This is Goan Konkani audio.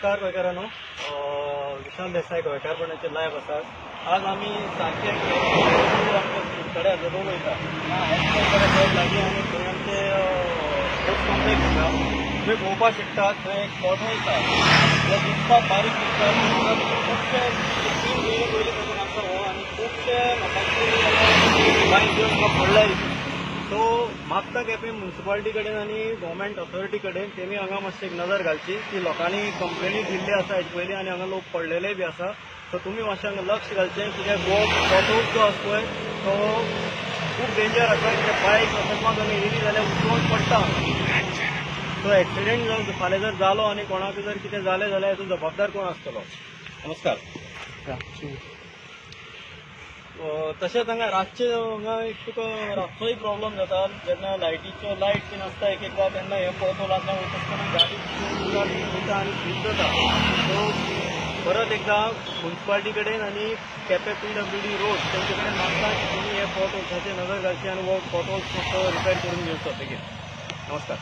नमस्कार गोंयकारांनो. विशाल देसाय गोंयकारपणाचे लायव्ह आसात. आज आमी सारके कुडचड्यार रोड वयता, हायस्कूल लागीं आनी थंय आमचे स्पोर्ट्स कॉम्प्लेक्स आसा. थंय पळोवपाक शकता, थंय एक पॉटहोल आसा जे दिसपाक बारीक दिसता, पूण खुबशे 3 म्हयने पयलीं पासून आसा हो आनी खुबशे लोकांचे बायक घेवन हांगा पडला. सो मागता केपें म्युन्सिपालिटी कडेन आनी गव्हर्मेंट ऑथॉरिटी कडेन, तेमी हांगा मातशी एक नजर घालची की लोकांनी कंप्लेनी दिल्ली आसा हेजे पयलीं आनी हांगा लोक पडलेले बी आसा. सो तुमी मातशें हांगा लक्ष घालचें, कित्याक हो पॉटहोल जो आसा पळय तो खूब डेंजर आसा, कित्याक बायक अकस्मात हांगा येयली जाल्यार उखलोन पडटा. सो एक्सिडेंट जर फाल्यां जर जालो आनी कोणाक जर कितें जालें जाल्यार हेचो जबाबदार कोण आसतलो? नमस्कार. तशेंच हांगा रातचे हांगा एक तुका रातचोय प्रॉब्लम जाता. जेन्ना लायटीचो लायट बीन आसता एक एकदां, तेन्ना हे पॉटहोलांतल्यान वयता आसतना गाडी मुखार वयता आनी स्लीप जाता. सो परत एकदां म्युन्सिपालिटी कडेन आनी केपें पीडब्ल्यूडी रोड तेंचे कडेन मागता की तुमी हे पॉटहोल्साचेर नजर घालची आनी हो पॉटहोल्स मातसो रिपेर करून घेवचो बेगीन. नमस्कार.